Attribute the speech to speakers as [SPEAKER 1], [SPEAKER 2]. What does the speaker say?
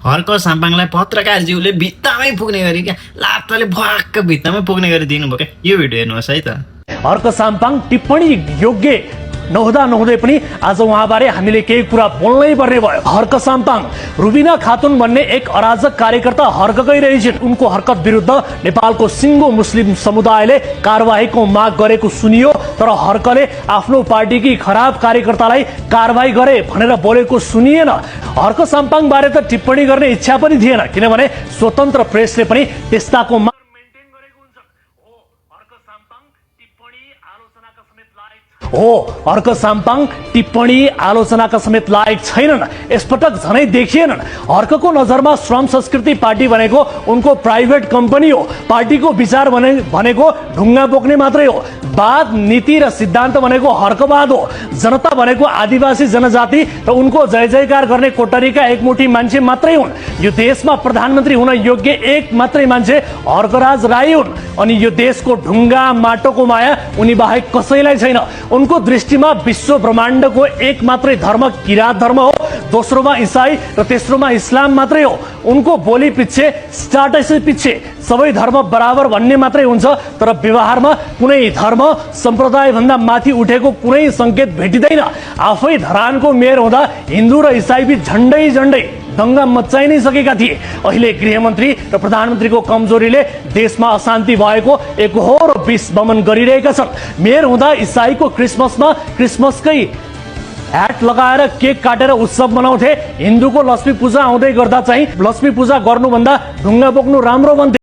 [SPEAKER 1] हर्क साम्पाङलाई पत्रकारज्यूले भित्तामै पुग्ने गरी क्या लाप्चाले भक्क भित्तामै पुग्ने गरी दिनुभयो क्या। यो भिडियो हेर्नुहोस् है त।
[SPEAKER 2] हर्क साम्पाङ टिप्पणी योग्य नहुँदै पनि आज उहाँबारे हामीले केही कुरा बोल्नै पर्ने भयो। हर्क साम्पाङ रुबिना खातुन भन्ने एक अराजक कार्यकर्ता हर्ककै रहेछन्। उनको हरकत विरुद्ध नेपालको सिङ्गो मुस्लिम समुदायले कारबाहीको माग गरेको सुनियो, तर हर्कले आफ्नो पार्टीकी खराब कार्यकर्तालाई कारबाही गरे भनेर बोलेको सुनिएन। हर्क साम्पाङ बारे त टिप्पणी गर्ने इच्छा पनि थिएन, किनभने स्वतन्त्र प्रेसले पनि त्यस्ताको मेन्टेन गरेको हुन्छ। हर्क साम्पाङ टिप्पणी आलोचनाका समेत लायक छैनन्। यसपटक झनै देखिएनन्। हर्कको नजरमा श्रम संस्कृति पार्टी भनेको उनको प्राइभेट कम्पनी हो। पार्टीको विचार भनेको ढुङ्गा बोक्ने मात्रै हो। वाद, नीति र सिद्धान्त भनेको हर्कवाद हो। जनता भनेको आदिवासी जनजाति र उनको जय जयकार गर्ने कोटरीका एकमुठी मान्छे मात्रै हुन्। यो देशमा प्रधानमन्त्री हुन योग्य एक मात्रै मान्छे हर्कराज राई हुन्। अनि यो देशको ढुङ्गा माटोको माया उनी बाहेक कसैलाई छैन। उनको दृष्टिमा विश्व ब्रह्माण्डको एक मात्रै धर्म किरात धर्म हो, दोस्रोमा इसाई र तेस्रोमा इस्लाम मात्रै हो। उनको बोली पिच्छे, स्ट्याटस पिच्छे सबै धर्म बराबर भन्ने मात्रै हुन्छ, तर व्यवहारमा कुनै धर्म सम्प्रदाय भन्दा माथि उठेको कुनै संकेत भेटिँदैन। आफै धरानको मेयर हुँदा हिन्दू र इसाई बीच झन्डै दंगा मचाइ नै सकेका थिए। अहिले गृहमन्त्री र प्रधानमन्त्रीको कमजोरीले देशमा अशान्ति भएको एकहोर विष वमन गरिरहेका छन्। मेयर हुँदा इसाईको क्रिसमसमा क्रिसमसकै ह्याट लगाएर केक काटेर उत्सव मनाउँथे। हिन्दूको लक्ष्मी पूजा आउँदै गर्दा चाहिँ लक्ष्मी पूजा गर्नुभन्दा ढुङ्गा बोक्नु राम्रो भन्थे।